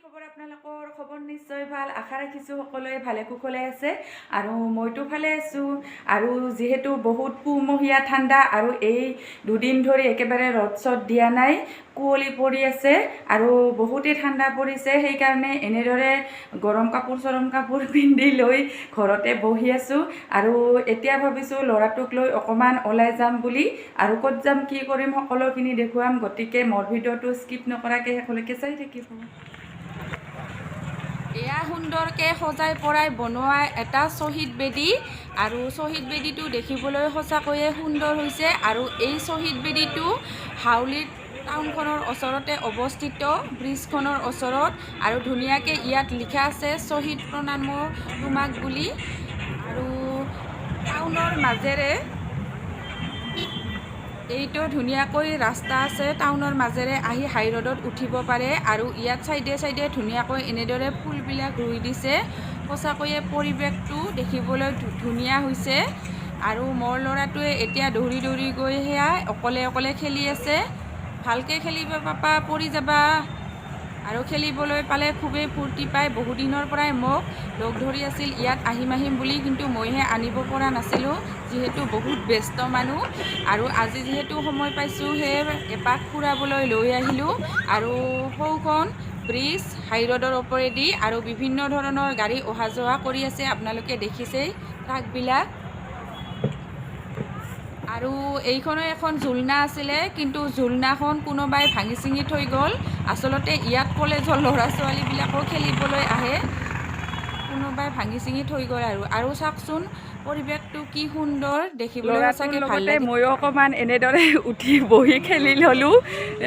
খবৰ আপোনালোকৰ? খবৰ নিশ্চয় ভাল। আশা ৰাখিছোঁ সকলোৱে ভালে কুশলে আছে আৰু মইতো ভালে আছোঁ। আৰু যিহেতু বহুত পুহমহীয়া ঠাণ্ডা আৰু এই দুদিন ধৰি একেবাৰে ৰ'দ চ'দ দিয়া নাই, কুঁৱলী পৰি আছে আৰু বহুতেই ঠাণ্ডা পৰিছে, সেইকাৰণে এনেদৰে গৰম কাপোৰ চৰম কাপোৰ পিন্ধি লৈ ঘৰতে বহি আছোঁ। আৰু এতিয়া ভাবিছোঁ ল'ৰাটোক লৈ অকণমান ওলাই যাম বুলি আৰু ক'ত যাম, কি কৰিম, সকলোখিনি দেখুৱাম। গতিকে মোৰ ভিডিঅ'টো স্কিপ নকৰাকৈ শেষলৈকে চাই থাকিব। এয়া সুন্দৰকৈ সজাই পৰাই বনোৱা এটা শ্বহীদ বেদী আৰু শ্বহীদ বেদীটো দেখিবলৈ সঁচাকৈয়ে সুন্দৰ হৈছে। আৰু এই শ্বহীদ বেদীটো হাউলীৰ টাউনখনৰ ওচৰতে অৱস্থিত, ব্ৰিজখনৰ ওচৰত। আৰু ধুনীয়াকৈ ইয়াত লিখা আছে "শ্বহীদ প্ৰণাম তোমাক" বুলি। আৰু টাউনৰ মাজেৰে এইটো ধুনীয়াকৈ ৰাস্তা আছে, টাউনৰ মাজেৰে আহি হাই ৰোডত উঠিব পাৰে। আৰু ইয়াত চাইডে চাইডে ধুনীয়াকৈ এনেদৰে ফুলবিলাক ৰুই দিছে। সঁচাকৈয়ে পৰিৱেশটো দেখিবলৈ ধুনীয়া হৈছে। আৰু মোৰ ল'ৰাটোৱে এতিয়া দৌৰি দৌৰি গৈ সেয়া অকলে অকলে খেলি আছে। ভালকৈ খেলিব পাপা, পৰি যাবা। আৰু খেলিবলৈ পালে খুবেই ফূৰ্তি পায়। বহুদিনৰ পৰাই মোক লগ ধৰি আছিল ইয়াত আহিম আহিম বুলি, কিন্তু মইহে আনিব পৰা নাছিলোঁ, যিহেতু বহুত ব্যস্ত মানুহ। আৰু আজি যিহেতু সময় পাইছোঁ, সেয়ে এপাক ফুৰাবলৈ লৈ আহিলোঁ। আৰু সৌখন ব্ৰিজ হাই ৰোডৰ ওপৰেদি আৰু বিভিন্ন ধৰণৰ গাড়ী অহা যোৱা কৰি আছে, আপোনালোকে দেখিছেই ট্ৰাকবিলাক। আৰু এইখনো এখন ঝুলনা আছিলে, কিন্তু ঝুলনাখন কোনোবাই ভাঙি চিঙি থৈ গ'ল। আচলতে ইয়াত কলেজৰ ল'ৰা ছোৱালীবিলাকো খেলিবলৈ আহে, কোনোবাই ভাঙি চিঙি থৈ গ'ল। আৰু চাওকচোন পৰিৱেশটো কি সুন্দৰ দেখিবলৈ, সঁচাকৈ ভাল লাগে। ময়ো অকণমান এনেদৰে উঠি বহি খেলি ল'লোঁ,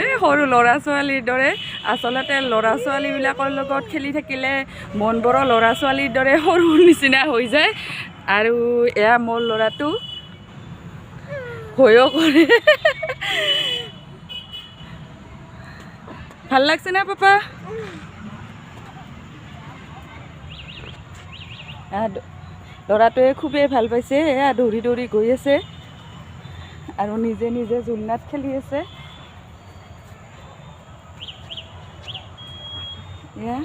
এই সৰু ল'ৰা ছোৱালীৰ দৰে। আচলতে ল'ৰা ছোৱালীবিলাকৰ লগত খেলি থাকিলে মনবোৰো ল'ৰা ছোৱালীৰ দৰে সৰু নিচিনা হৈ যায়। আৰু এয়া মোৰ ল'ৰাটো ভয়ো কৰে। ভাল লাগছে না পাপা? ল'ৰাটোৱে খুবেই ভাল পাইছে। এয়া দৌৰি দৌৰি গৈ আছে আৰু নিজে নিজে ঝুলনাত খেলি আছে। এয়া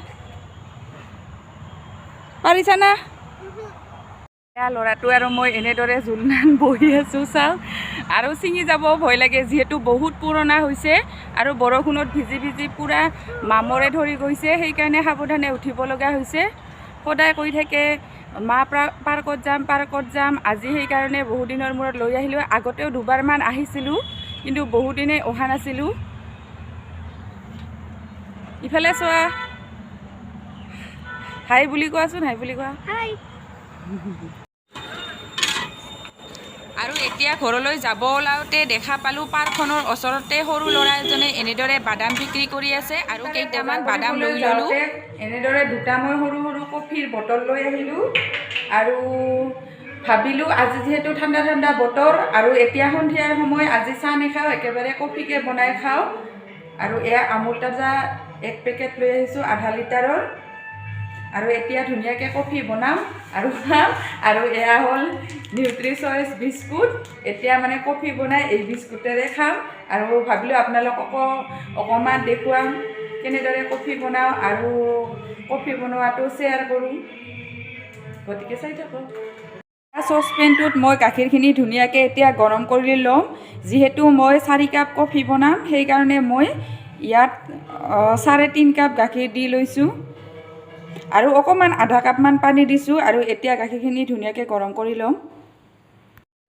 পাৰিছা না? এয়া ল'ৰাটো আৰু মই এনেদৰে ঝুলনাত বহি আছোঁ, চাওঁ। আৰু ছিঙি যাব ভয় লাগে, যিহেতু বহুত পুৰণা হৈছে আৰু বৰষুণত ভিজি ভিজি পূৰা মামৰে ধৰি গৈছে, সেইকাৰণে সাৱধানে উঠিব লগা হৈছে। সদায় কৈ থাকে, মা, পাৰ্কত যাম, পাৰ্কত যাম। আজি সেইকাৰণে বহুদিনৰ মূৰত লৈ আহিলোঁ। আগতেও দুবাৰমান আহিছিলোঁ, কিন্তু বহুদিনেই অহা নাছিলোঁ। ইফালে চোৱা, হাই বুলি কোৱাচোন, হাই বুলি কোৱা। হাই। আৰু এতিয়া ঘৰলৈ যাব ওলাওঁতে দেখা পালোঁ পাৰ্কখনৰ ওচৰতে সৰু ল'ৰা এজনে এনেদৰে বাদাম বিক্ৰী কৰি আছে আৰু কেইটামান বাদাম লৈ ল'লোঁ। এনেদৰে দুটা মই সৰু সৰু কফিৰ বটল লৈ আহিলোঁ আৰু ভাবিলোঁ আজি যিহেতু ঠাণ্ডা ঠাণ্ডা বতৰ আৰু এতিয়া সন্ধিয়াৰ সময়, আজি চাহ নাখাওঁ, একেবাৰে কফিকে বনাই খাওঁ। আৰু এয়া আমুল তাজা এক পেকেট লৈ আহিছোঁ আধা লিটাৰৰ। আৰু এতিয়া ধুনীয়াকৈ কফি বনাম আৰু খাম। আৰু এয়া হ'ল নিউট্ৰি চইচ বিস্কুট। এতিয়া মানে কফি বনাই এই বিস্কুটেৰে খাম। আৰু ভাবিলোঁ আপোনালোককো অকণমান দেখুৱাম কেনেদৰে কফি বনাওঁ আৰু কফি বনোৱাটো শ্বেয়াৰ কৰোঁ, গতিকে চাই থাকক। চচপেনটোত মই গাখীৰখিনি ধুনীয়াকৈ এতিয়া গৰম কৰি ল'ম। যিহেতু মই 4 কাপ কফি বনাম, সেইকাৰণে মই ইয়াত 3.5 কাপ গাখীৰ দি লৈছোঁ আৰু অকণমান আধা কাপমান পানী দিছোঁ। আৰু এতিয়া গাখীৰখিনি ধুনীয়াকৈ গৰম কৰি ল'ম।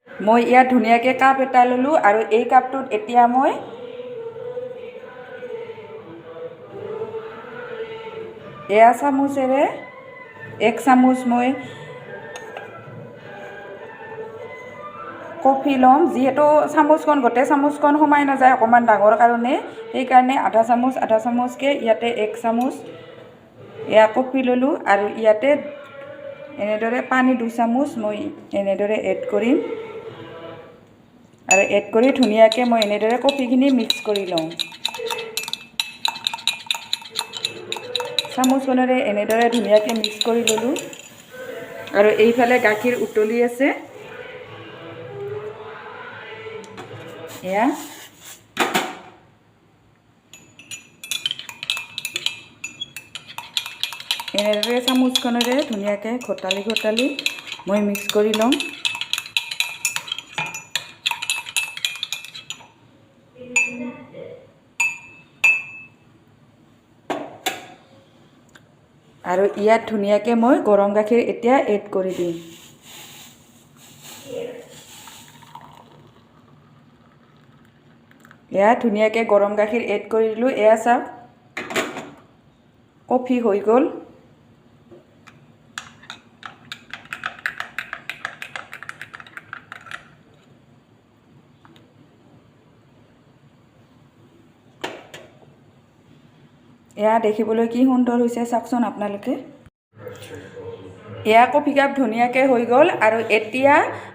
মই ইয়াত ধুনীয়াকৈ কাপ এটা ল'লোঁ আৰু এই কাপটোত এতিয়া মই এয়া চামুচেৰে 1 চামুচ মই কফি ল'ম। যিহেতু চামুচখন গোটেই চামুচখন সোমাই নাযায় অকণমান ডাঙৰ কাৰণে, সেইকাৰণে আধা চামুচ আধা চামুচকৈ ইয়াতে 1 চামুচ এয়া কফি ল'লোঁ। আৰু ইয়াতে এনেদৰে পানী 2 চামুচ মই এনেদৰে এড কৰিম আৰু এড কৰি ধুনীয়াকৈ মই এনেদৰে কফিখিনি মিক্স কৰি লওঁ। চামুচখনেৰে এনেদৰে ধুনীয়াকৈ মিক্স কৰি ল'লোঁ। আৰু এইফালে গাখীৰ উতলি আছে। এয়া এনেদৰে চামুচখনেৰে ধুনীয়াকৈ ঘটালি ঘটালি মই মিক্স কৰি ল'ম। আৰু ইয়াত ধুনীয়াকৈ মই গৰম গাখীৰ এতিয়া এড কৰি দিম। এয়া ধুনীয়াকৈ গৰম গাখীৰ এড কৰি দিলোঁ। এয়া চাওক, কফি হৈ গ'ল। এয়া দেখিবলৈ কি সুন্দৰ হৈছে চাওকচোন আপোনালোকে। এয়া কফি কাপ ধুনীয়াকৈ হৈ গ'ল। আৰু এতিয়া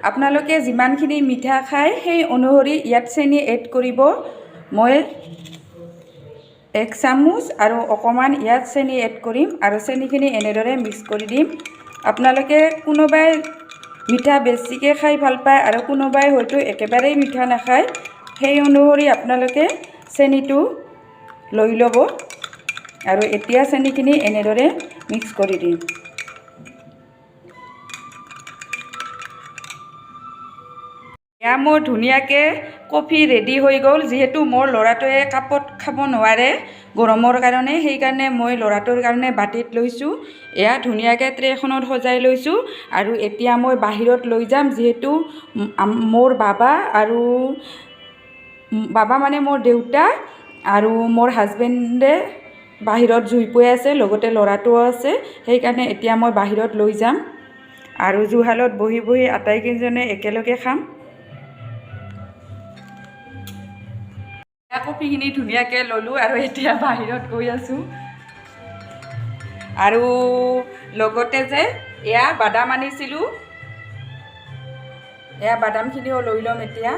আপোনালোকে যিমানখিনি মিঠা খায় সেই অনুসৰি ইয়াত চেনি এড কৰিব। মই 1 চামুচ আৰু অকণমান ইয়াত চেনি এড কৰিম আৰু চেনিখিনি এনেদৰে মিক্স কৰি দিম। আপোনালোকে কোনোবাই মিঠা বেছিকৈ খাই ভাল পায় আৰু কোনোবাই হয়তো একেবাৰেই মিঠা নাখায়, সেই অনুসৰি আপোনালোকে চেনিটো লৈ ল'ব। আৰু এতিয়া চেনিখিনি এনেদৰে মিক্স কৰি দিম। এয়া মোৰ ধুনীয়াকৈ কফি ৰেডি হৈ গ'ল। যিহেতু মোৰ ল'ৰাটোৱে কাপত খাব নোৱাৰে গৰমৰ কাৰণে, সেইকাৰণে মই ল'ৰাটোৰ কাৰণে বাতিত লৈছোঁ। এয়া ধুনীয়াকৈ ট্ৰেখনত সজাই লৈছোঁ। আৰু এতিয়া মই বাহিৰত লৈ যাম, যিহেতু মোৰ বাবা আৰু বাবা মানে মোৰ দেউতা আৰু মোৰ হাজবেণ্ডে বাহিৰত জুই পুৱাই আছে, লগতে ল'ৰাটোও আছে। সেইকাৰণে এতিয়া মই বাহিৰত লৈ যাম আৰু জুহালত বহি বহি আটাইকেইজনে একেলগে খাম। কফিখিনি ধুনীয়াকৈ ল'লোঁ আৰু এতিয়া বাহিৰত গৈ আছোঁ। আৰু লগতে যে এয়া বাদাম আনিছিলোঁ, এয়া বাদামখিনিও লৈ ল'ম এতিয়া।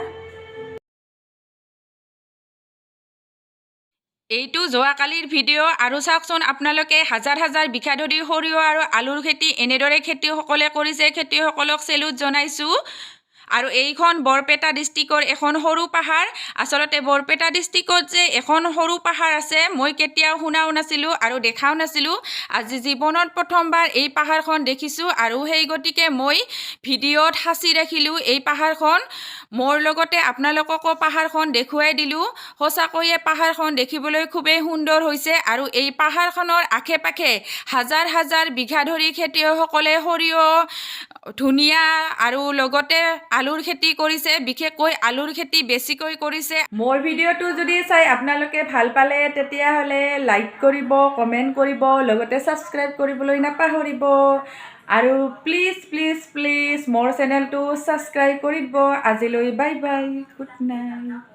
এইটো যোৱাকালিৰ ভিডিঅ'। আৰু চাওকচোন আপোনালোকে, হাজাৰ হাজাৰ বিঘা ধৰি সৰিয়হ আৰু আলুৰ খেতি এনেদৰে খেতিয়কসকলে কৰিছে। খেতিয়কসকলক চেলুট জনাইছোঁ। আৰু এইখন বৰপেটা ডিষ্ট্ৰিক্টৰ এখন সৰু পাহাৰ। আচলতে বৰপেটা ডিষ্ট্ৰিক্টত যে এখন সৰু পাহাৰ আছে মই কেতিয়াও শুনাও নাছিলোঁ আৰু দেখাও নাছিলোঁ। আজি জীৱনত প্ৰথমবাৰ এই পাহাৰখন দেখিছোঁ আৰু সেই গতিকে মই ভিডিঅ'ত সাঁচি ৰাখিলোঁ এই পাহাৰখন। মোৰ লগতে আপোনালোককো পাহাৰখন দেখুৱাই দিলোঁ। সঁচাকৈয়ে পাহাৰখন দেখিবলৈ খুবেই সুন্দৰ হৈছে। আৰু এই পাহাৰখনৰ আশে পাশে হাজাৰ হাজাৰ বিঘা ধৰি খেতিয়কসকলে সৰিয়হ, ধুনীয়া আৰু লগতে আলুৰ খেতি কৰিছে। বিশেষকৈ আলুৰ খেতি বেছিকৈ কৰিছে। মোৰ ভিডিঅ'টো যদি চাই আপোনালোকে ভাল পালে তেতিয়াহ'লে লাইক কৰিব, কমেণ্ট কৰিব, লগতে ছাবস্ক্ৰাইব কৰিবলৈ নাপাহৰিব। আৰু প্লিজ প্লিজ প্লিজ মোৰ চেনেলটো ছাবস্ক্ৰাইব কৰি দিব। আজিলৈ বাই বাই, গুড নাইট।